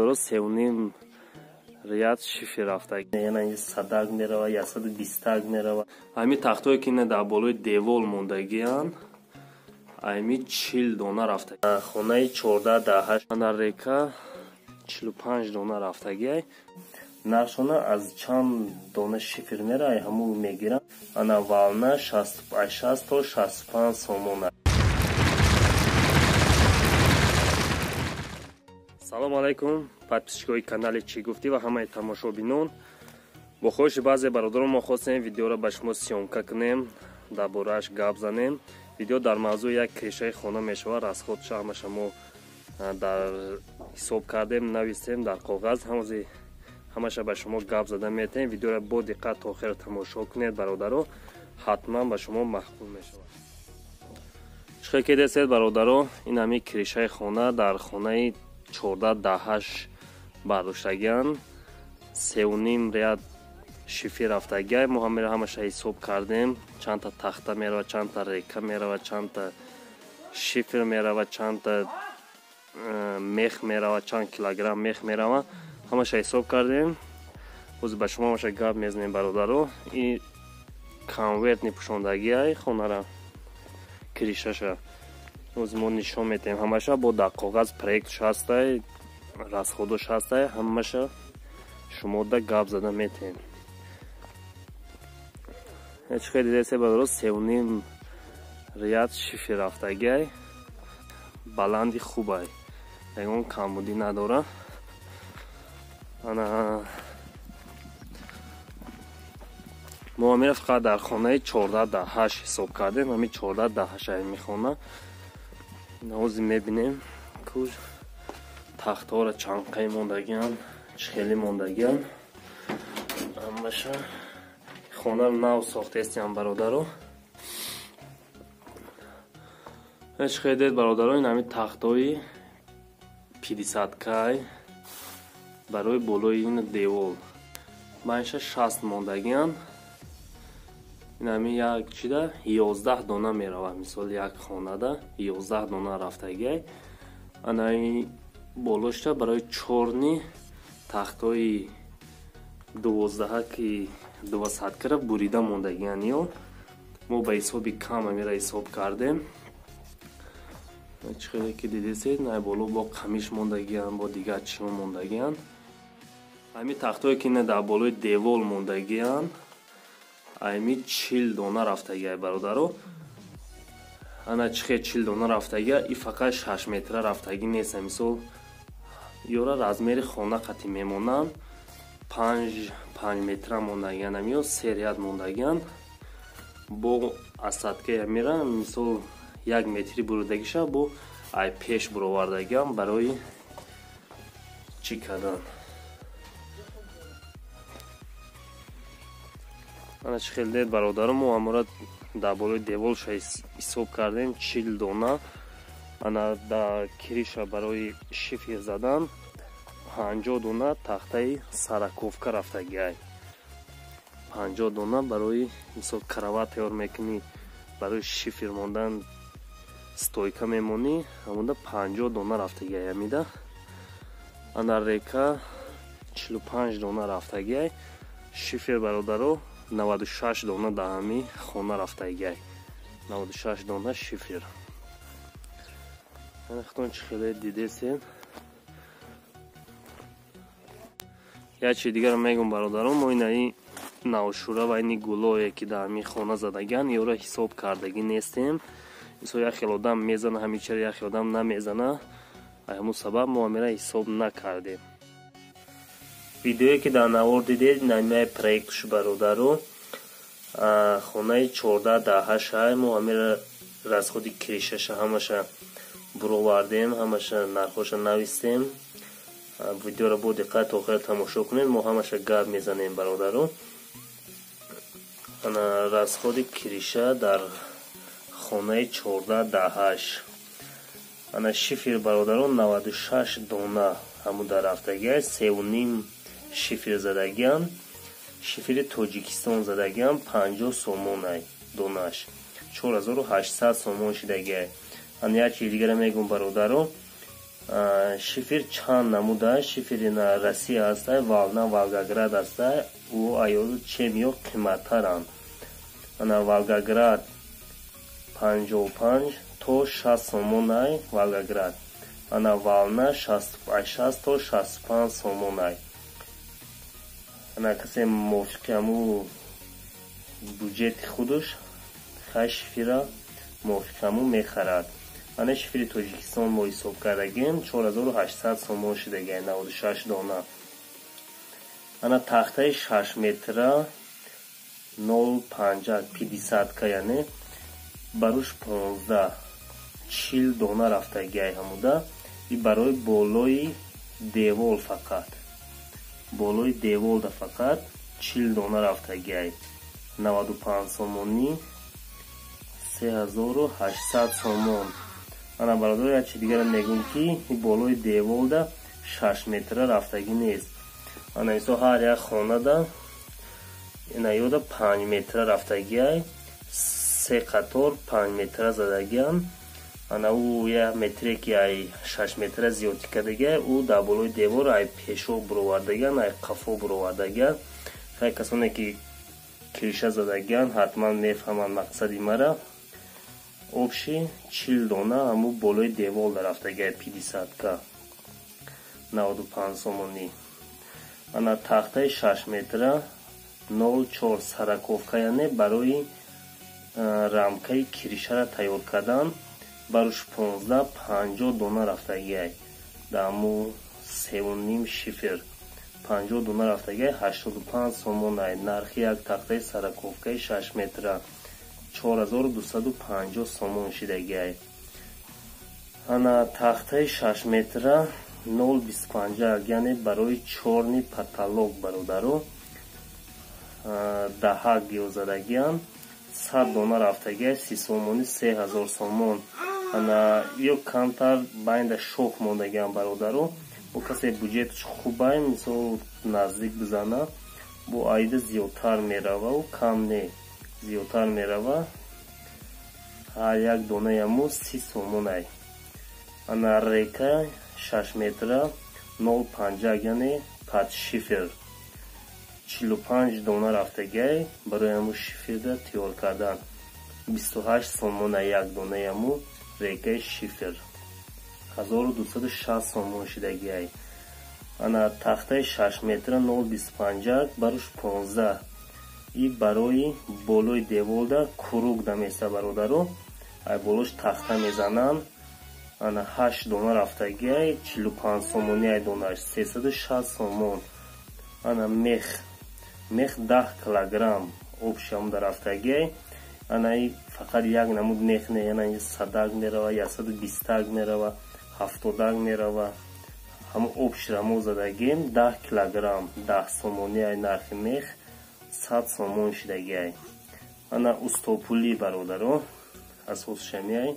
Бародаро 3.5 ряд шифер рафтагӣ. Яъне садак мерава, 120 мерава. Ҳамин тахтое ки дар болои девол мондагианд, ами 40 дона рафтагӣ. Хонаи 14-8 ана река 45 дона рафтагӣ. Нархшона аз чанд дона шифер мера, ай ҳамун мегирам. Ана вална 60 то 65 сомона. Салом алейкум, подписчикои канали Чӣ гуфтӣ ва ҳамаи тамошобинон. Бо хоҳиши баъзе бародарон мо хостем видеоро ба шумо съёмка кунем, дар борааш гап занем. Видео дар мавзӯи як кришаи хона мешавад. Расходша ҳамаша мо дар ҳисоб кардем, навистем дар коғаз. Ҳамози ҳамаша ба шумо гап зада метаем. Видеоро бо диққат то охир тамошо кунед, бародаро, ҳатман ба шумо маъқул мешавад. Чӣ ки десед, бародаро, ин ҳамин кришаи хона дар хонаи 14-8 бардоштагианд. 3.5 ряд шифер рафтагиай. Мо ҳамеро ҳамаша ҳисоб кардем, чандта тахта мерава, чандта река мерава, чандта шифер мерава, чандта мех мерава, чанд килограмм мех мерава, ҳамаша ҳисоб кардем. Ҳозир ба шумо ҳамаша гап мезанем, бародаро. Ин конвертни пӯшондагиай хонара, кришаша ҳозир мо нишон метаҳем ҳамаша бо дар коғаз проектш ҳастай, расходош ҳастай, ҳамаша шумода гап зада метаҳем. Чӣ хел дидесе, бародаро, 3.5 ряд шифер рафтагиай, баланди хубай, ягон камбудӣ надора. Ана мо ҳамира фақат дар хонаи 14-8 ҳисоб кардем. Ҳамин 14-8 ами хона. Ҳозир мебинем ку тахтаҳоро чанқаи мондагианд, чӣ хеле мондагианд. Ҳамаша хонаро нав сохтаестиам, бародаро. Чӣ хел дед, бародаро, ин ҳамин тахтаҳои 50 кай барои болои ин девол. Манша 60 мондагианд. Ин ҳамин як чида 11 дона мерава. Мисол як хонада 11 дона рафтагиай. Ана ин болошта барои чорни тахтҳои 12 ки 200 кара бурида мондагианд. Ё мо ба ҳисоби кам ҳамира ҳисоб кардем. Чӣ хеле ки дидесед, най боло бо қамиш мондагианд, бо дигар чиҳо мондагианд. Ҳамин тахтҳое ки дар болои девол мондагианд, ами 40 дона рафтагиай, бародаро. Ана чӣ хел 40 дона рафтагиа, и фақат 6 метра рафтагӣ нест. Мисол ёра размери хона қати мемонанд, 5 метра мондагианд, ами ё 3 ряд мондагианд. Бо асадкаи амира мисол 1 метри буридагиша бо ай пеш буровардагиам барои чӣ кардан. Ана чӣ хел дед, бародаро, мо ҳамора дар болои деволша ҳисоб кардем 40 дона. Ана дар кириша барои шифер задан 50 дона тахтаи сараковка рафтагиай. 50 дона барои мисол карават тайёр мекунӣ, барои шифер мондан стойка мемонӣ, ҳамонда 50 дона рафтагиай ҳамида. Ана река 45 дона рафтагиай. Шифер, бародаро, 96 дона дар ҳамин хона рафтагиай. 96 дона шифер. Ана худтон чӣ хеле дидесед. Як чизи дигарро мегӯм, бародарон, мо инаи навшура ва ини гулое ки дар ҳамин хона задагианд, ёро ҳисоб кардагӣ нестем. Мисол як хел одам мезана ҳамин чиро, як хел одам намезана. Ай ҳамун сабаб мо ҳамира ҳисоб накардем. Видеое ки дар навор дидед, намиаи проектш, бародаро, хонаи 14-8. Мо ҳамира расходи кришаша ҳамаша буровардем, ҳамаша нархоша навистем. Видеоро бо диққат то охир тамошо кунед, мо ҳамаша гап мезанем, бародаро. Ана расходи криша дар хонаи 14-8. Ана шифер, бародаро, 96 дона ҳамун дар рафтагиай. 3.5 шифер задагианд. Шифери Тоҷикистон задагианд, 50 сомонай донаш, 4800 сомон шидагиай. Ана як чизи дигара мегӯм, бародаро, Шифер чанд намуда? Шифери на Россия ҳастай, Волна, Волгоград ҳастай, ӯ аёду чемиё қиматтаранд. Ана Волгоград 55 то 60 сомонай Волгоград. Ана Волна 60 то 65 сомонай. Ана касе мувофиқи ҳаму буҷети худаш хай шифера мувофиқи ҳаму мехарад. Ана шифери Тоҷикистон мо ҳисоб кардагем 4800 сомон шудагай 96 дона. Ана тахтаи 6 метра 0,5 50 ка, яъне баруш 15 40 дона рафтагиай ҳамуда. И барои болои девол фақат, болои деволда фақат 40 дона рафтагиай. 95 сомонӣ 3800 сомон. Ана бародаро, як чи дигара мегӯм, ки болои деволда 6 метра рафтагӣ нест. Ана мисол ҳар як хонада ина ёда 5 метра рафтагиай, се қатор 5 метра задагиам. Ана ӯ як метре ки ай 6 метра зиёдтӣ кардагиай, ӯ дар болои девор ай пешо буровардагиан, ай қафо буровардагиан. Хай, касоне ки крыша задагиан, ҳатман мефаҳманд мақсади мара. Общий 40 дона ҳаму болои девол рафтагиай, 50 ка 95 сомонӣ. Ана тахтаи 6 метра 0,4 сороковка, яъне барои рамкаи крышара тайёр кардан баруш 15 50 дона рафтагиай. Дар ҳаму 3,5 шифер 50 дона рафтагиай, 85 сомонай нархи як тахтаи сороковкаи 6 метра, 4250 сомон шидагиай. Ана тахтаи 6 метра 0,25, яъне барои чёрный потолок, бародаро, даҳак гиёзадагиам, 100 дона рафтагиай, 30 сомонӣ, 3000 сомон. Ана ё камтар байнда шох мондагиам, бародаро. Бо касе буҷеташ хубай, мисол наздик бизана, бо айда зиёдтар мерава, кам не, зиёдтар мерава. Ҳар як донаяму 30 сомонай. Ана рейка 6 метра 0,5, яъне под шифер, 45 дона рафтагиай барои ҳаму шиферда тайёр кардан, 28 сомона як донаяму рейкаи шифер, 1260 сомон шидагиай. Ана тахтаи 6 метра 0,25 баруш 15, и барои болои деволда круг даместа, бародаро, ай болош тахта мезананд. Ана 8 дона рафтагиай, 45 сомони ай донаш, 360 сомон. Ана мех 10 килограмм общий ҳамуда рафтагиай. Ана и фақат як намуд мех не, ана инҷа садак мерава, 120-так мерава, 70-ак мерава. Ҳамун общийра мо задагием 10 килограмм, 10 сомони ай нархи мех, 100 сомон шидагиай. Ана устопулӣ, бародаро, асосшамиай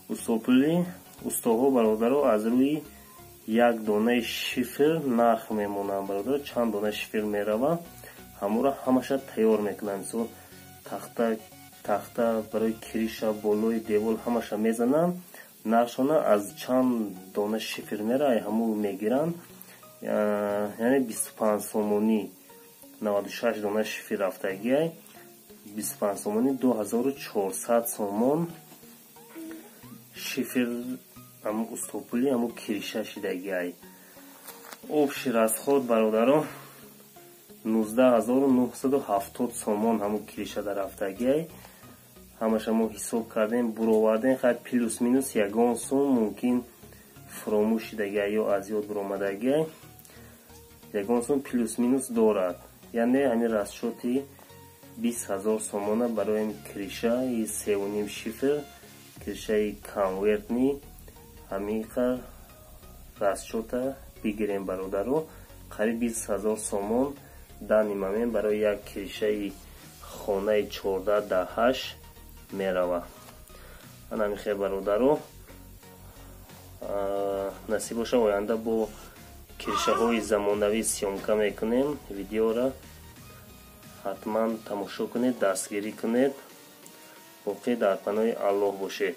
устопулӣ. Устоҳо, бародаро, аз рӯи як донаи шифер нарх мемонанд, бародаро. Чанд дона шифер мерава, ҳамуро ҳамаша тайёр мекунанд. Мисол тахта барои крыша, болои девол ҳамаша мезананд. Нархшона аз чанд дона шифер мера, ай ҳаму мегиранд. Яъне 25 сомонӣ 96 дона шифер рафтагиай, 25 сомонӣ, 2400 сомон шифер ҳаму устопули ҳаму крыша шидагиай. Общий расход, бародаро, 19 970 сомон ҳаму крыша дар рафтагиай. Ҳамаша мо ҳисоб кардем, буровардем. Хай, плюс минус ягон сум мумкин фуромӯш шидагиай ё аз ёд буромадагиай, ягон сум плюс минус дорад. Яъне ҳамин расчёти 20 000 сомона барои крышаи 3,5 шифер, крышаи конвертный, ҳаминқар расчёта бигирем, бародаро. Қариб 20 000 сомон данный момент барои як крышаи хонаи 14 да 8 мерава. Ана михел, бародаро. Насиб боша, оянда бо крышаҳои замонавӣ съёмка мекунем. Видеора ҳатман тамошо кунед, дастгирӣ кунед. Боқӣ дар паноҳи Аллоҳ бошед.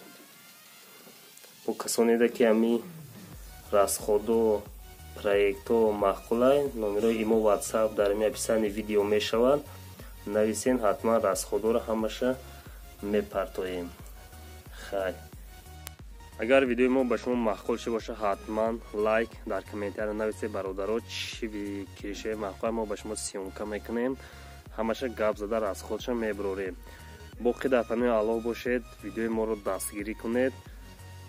Бо касонеда ки ҳами Расходо, проектҳо маъқулай, номерои имо, WhatsApp дар ими описании видео мешавад. Нависен, ҳатман расходоро ҳамаша мепартоем. Хай, агар видеои мо ба шумо маъқул шуда боша, ҳатман лайк, дар комментария нависед, бародаро, чӣ крышаи маъқул, мо ба шумо съёмка мекунем, ҳамаша гап зада, расходша мебурорем. Боқӣ дар паноҳи Аллоҳ бошед. Видеои моро дастгирӣ кунед,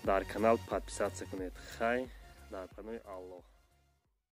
дар канал подписаться кунед. Хай, дар паноҳи Аллоҳ.